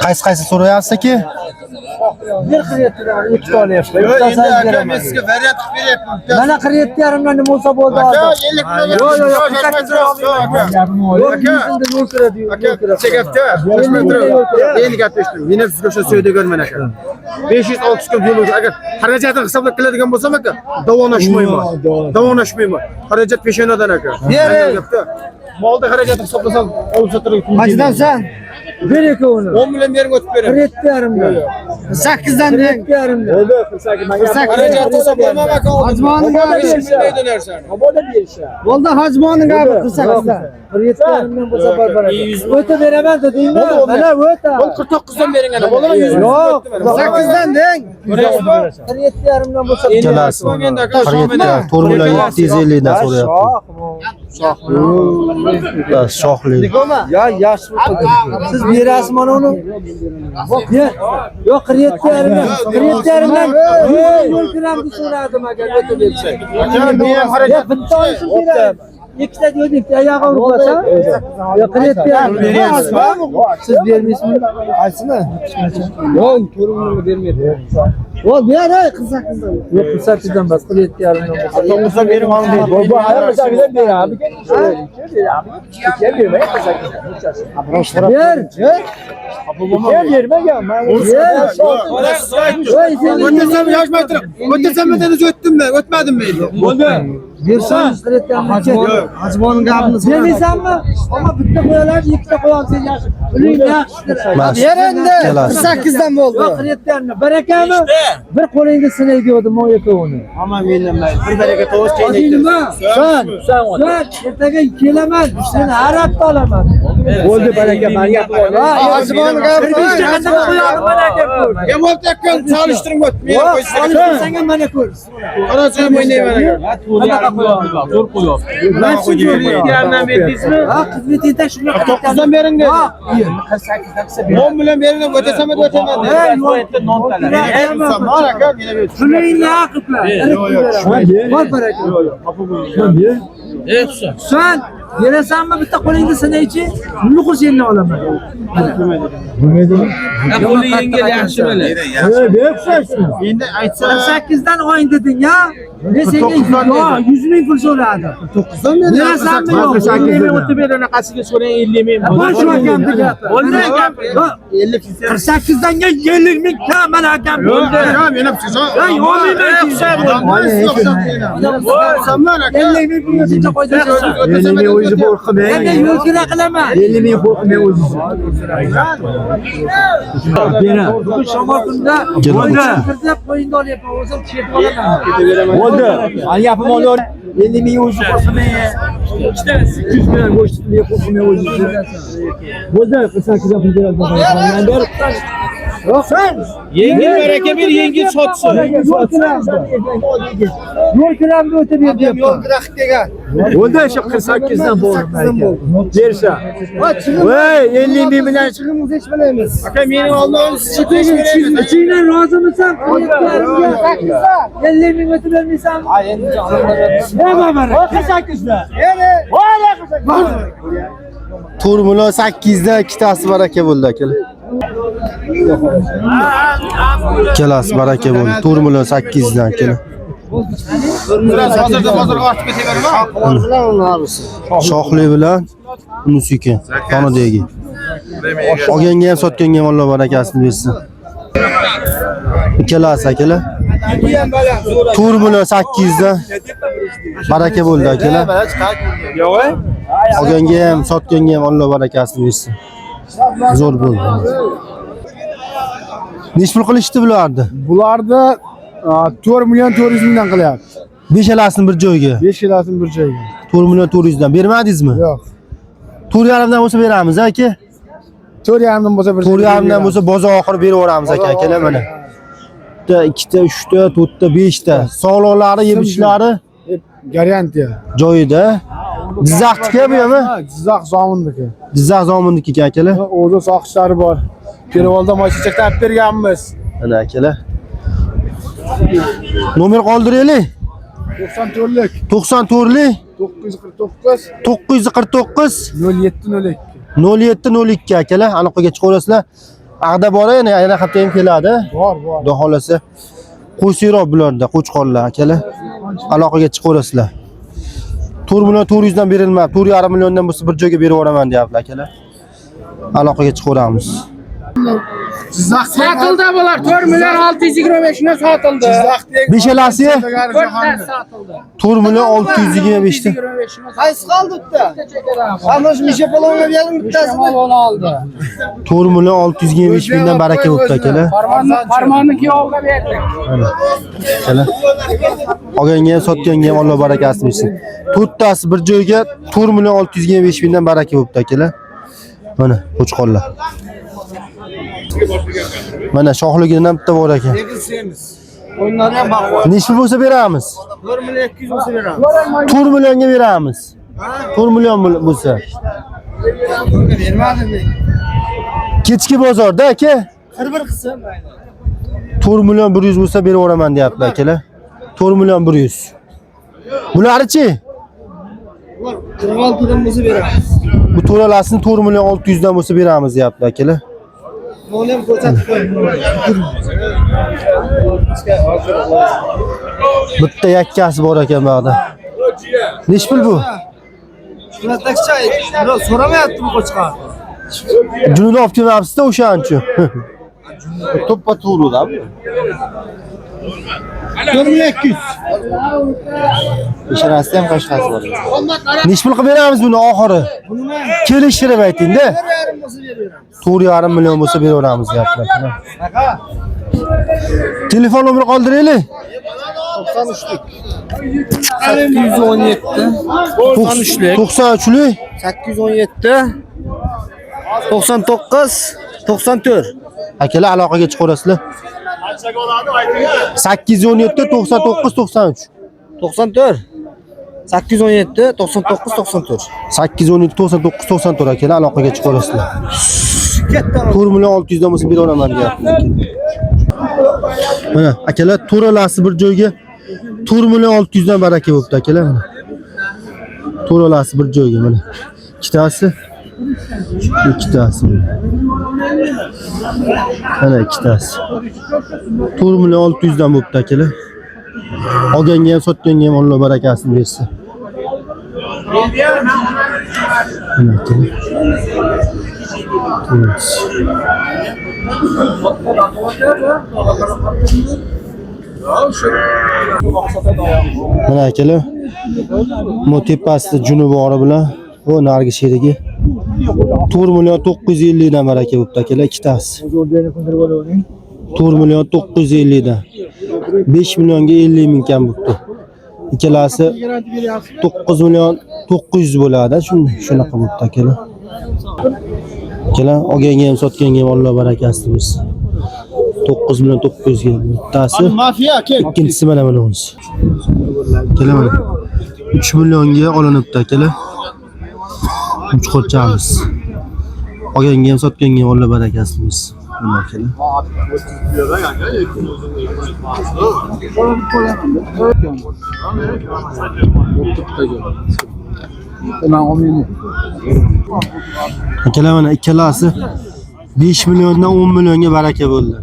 Qaysi qaysi so'rayapsiz aka? Bir 47 dan ikkita olyapman. Yo'q, Bittasi endi aka beraman. men sizga variant qilib beryapman. Mana 47,5 dan nima bo'lsa bo'ldi Aka, hozir. 50 million. Yo'q, yo'q, yo'q, yo'q, aka. Yo'q, Aka. yuzimda yo'l kiradi, yo'l Aka, kiradi. chekapda, endi gap eshitdim. Men ham sizga o'sha so'ydiganman aka. 560 kun yo'l agar xarajatini hisoblab keladigan bo'lsam aka, davonashmayman. Davonashmayman. Xarajat peshonadan aka. Gapda. Molni xarajatini hisoblasam, olib sotarga kun. Qanchadan sen? Bir ikkovini. 10 million bering o'tib beraman. 47,5 dan. 8 dan deng. 47,5 dan. Xarajatni hisoblamam aka. Hajmoni gapi. Bilmaydi narsani. Bo'ldi, Hajmoni gapi 48 dan. 47,5 dan bo'lsa bor bor. O'ta beraman dedingmi? Mana o'ta. Ol 49 dan bering ana. Bo'ladimi 100 Yo'q. 8 dan deng. 47,5 dan bo'lsa. Ikkalasi. 47, 4 million 750 dan so'rayapti. Bittasi shoxli. Ya yaxshi bo'ldi. Siz berasiz mana uni. Ber. Yo'q, 47,5 dan. 47,5 dan yo'l kiramni so'radim agar o'tib bersak. Aka, men ham Ya xarajat bitta olishim kerak. Ikkita yo'q, ikkita oyog'i urib qolsa. Yo'q, 47,5. Siz bermaysizmi? Qaysini? Yo'q, 4 million bermaydi. Bo'l, ber, ey, 48 dan. Yo'q, 48 dan bas, 47,5 dan bo'lsa. 9 dan bering olin deydi. Bu ayol 8 dan beradi. Ber. Ber. O'tirsam yoshmay turib, o'tirsam men o'tdim ben, o'tmadim men. Bo'ldi. Bersangiz 47,5 dan. Hajmoni gapini Bermaysanmi? Ammo bitta qo'yalar, ikkita qo'yolsang yaxshi. Puling yaxshidir. Mana Ber endi. Ikkalasi. 48 dan bo'ldi. Yo'q, 47,5 dan. Barakami? Bir qo'lingda sinay degandim, o ikkovini. Hamma mendan mayli. Bir baraka tovush Nima? Sen, sen ertaga kelaman, seni har hafta olaman. Bo'ldi baraka, men gap Hajmoni gapi. Beshta qachon qo'yadim mana aka ko'r. Ya bo'ldi aka, solishtiring o't. Men qo'ysin. Solishtirsang ham mana ko'r. Qarasam o'ynayman aka. Qanaqa qo'yadim? Zo'r qo'yapti. Man shu Yarimdan berdingizmi? Ha, xizmat etak shunga 9 dan bering dedi. Ha, 10 million bering deb o'tasam o'taman dedi. Ey, yo'q. Mar aka, meni ber. Puling naqd. Bor baraka. Sen berasanmi bitta qo'lingda sinaychi? Nuqul sendan olaman. Qo'li yengil yaxshi biladi. Endi aytsa 48 dan oyin deding ya. Men senga yo'q, 100 ming pul so'radim. 9 dan bering. Berasanmi yo'q? 50 ming o'tib ber, anaqasiga so'rang 50 ming. Bor shu akamni gapi. Bo'ldi. Yo'q, 48 dan 50 ming kam mana akam. Bo'ldi. Aka, men ham siz. Ey, olmayman. Aka. 50 ming pulga shuncha qo'ydim. 50 ming o'zi Endi yo'l kira qilaman. 50 ming qo'rqmang o'zingiz. Bugun shamol kunda Bo'ldi. Deb qo'yingni olyapman, o'zim chertib olaman. Bo'ldi. Ani gapim olyor. 50 ming o'zi qo'rqmang. 200 million go'sht qo'rqmang o'zingiz. Bo'ldi, 48 dan pul beradi. Ber. Sen Yengil baraka ber, yengil sotsin. yo'l kiramdi. Yo'l kiramdi o'tib ber Yo'l deyapman. kira qilib kelgan. Bo'ldi, shu 48 dan bo'ldi. Bersa. Voy, 50 ming bilan Chiqimiz hech bilmaymiz. Aka, mening oldimdan siz chiqing. Ichingdan rozimisan? 50 ming o'tib bermaysanmi? Ha, endi Nima baraka? 48 dan. 4 million 800 dan ikkitasi baraka bo'ldi akalar. Ikkalasi baraka bo'ldi. 4 million 800 dan akalar. Biraz hozirda bozorga ortib ketaverma. Shoxli bilan unisi ekan, xonadagi. Olganga ham sotganga ham Alloh barakasini bersin. Ikkalasi akalar. 4 million 800 dan baraka bo'ldi akalar. Olganga ham sotganga ham Alloh barakasini bersin. Zo'r bo'ldi. Nech pul qilishdi bularni? Bularni 4 million 400 mingdan qilyapti. Beshalasini bir joyga. 5 kilosin bir joyga. 4 million 400 dan bermadingizmi? Yo'q. 4,5 dan bo'lsa beramiz aka. 4,5 dan bo'lsa bir 4,5 dan bo'lsa bozor oxiri berib yuboramiz aka, akalar mana. Bitta, ikkita, uchta, to'rtta, beshta. Sog'liqlari, yeb ichishlari Garantiya. joyida. Jizzaxniki bu yomi? Ha, Jizzax zominniki. Jizzax zominniki ekan akalar. O'zi soqichlari bor. Perevolda moychechak topib berganmiz. Mana akalar. Nomer qoldiraylik. 94lik 94lik 949 949 0702. 0702 akalar, aloqaga chiqaverasizlar. Ag'da bor yana, yana hafta ham keladi. Bor, bor. Xudo xolasa. Qo'ysiyroq bularda qo'chqorlar akalar. Aloqaga chiqaverasizlar. 4 million 400 dan berilmabdi. 4,5 milliondan bo'lsa bir joyga berib yuboraman deyaptilar akalar. Aloqaga chiqaveramiz. Sotildi bular 4 million 625 ga sotildi. Beshalasi To'rttasi sotildi. 4 million 625 ta. Qaysi qoldi bitta? Qamish Misha palonga berdim bittasini. Palon oldi. 4 million 625 mingdan baraka bo'pti akalar. Farmonni kuyovga berdik. Mana. Akalar. Olganga ham sotganga ham Alloh barakasini bersin. To'rttasi bir joyga 4 million 625 mingdan baraka bo'pti akalar. Mana qo'chqorlar. Mana shohligidan ham bitta bor ekan. O'yinlari ham baquvvat. Nechi pul bo'lsa beramiz? 4 million 200 bo'lsa beramiz. 4 millionga beramiz. 4 million bo'lsa. Bermadim men. Kechki bozorda aka. 41 qilsam mayli. 4 million 100 bo'lsa berib yuboraman deyaptilar akalar. 4 million 100. Bularichi? Bular 46 dan bo'lsa beramiz. Bu to'ralasini 4 million 600 dan bo'lsa beramiz deyaptilar akalar. Buni ham ko'rsatib qo'ying. Bitta yakkasi bor ekan bu yoqda. Nechi pul bu? Shunatakcha so'ramayapti bu qo'chqor. Junini olib kelmabsiz-da o'shaning uchun. To'ppa to'g'ri-da bu. 4 million 200. Peshanasida ham qashqasi bor. Nechi pul qilib beramiz buni oxiri? Kelishtirib ayting-da. 4,5 bo'lsa beraveramiz. 4,5 million bo'lsa beraveramiz deyaptilar. Telefon nomeri qoldiraylik. 817 93lik. 93lik. 817 99 94. Akalar aloqaga chiqaverasizlar. 817 99 93. 94 817 99 94. 817 99 94 akalar aloqaga chiqaverasizlar. 4 million 600 dan bo'lsa beraveraman deyaptilar. Mana akalar to'ralasi bir joyga 4 million 600 dan baraka bo'pti akalar mana. To'ralasi bir joyga mana. Ikkitasi ikkitasi. Mana ikkitasi. 4 million 600 dan bo'pti akalar. Olganga ham sotganga ham Alloh barakasini bersin. Mana akalar. To'rttasi. Mana akalar, bu tepasida juni bori bilan bu narigi sherigi 4 million 950 dan baraka bo'pti akalar ikkitasi. 4 million 950 dan. 5 millionga 50 ming kam bo'pti. Ikkalasi 9 million 900 bo'ladi, shunda shunaqa bo'pti akalar. Akalar olganga ham sotganga ham Alloh barakasini bersin. 9 million 900 ga bittasi. Mafiya aka. Ikkinchisi mana mana o'zi. Akalar mana 3 millionga olinibdi akalar. Uchqo'rchamiz. Olganga ham sotganga ham Alloh barakasini bersin. Mana akalar. Akalar mana ikkalasi 5 milliondan 10 millionga baraka bo'ldi.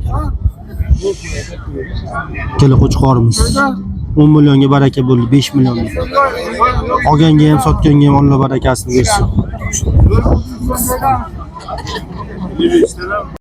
Ikkala qo'chqorimiz 10 millionga baraka bo'ldi, 5 millionga. Olganga ham sotganga ham Alloh barakasini bersin.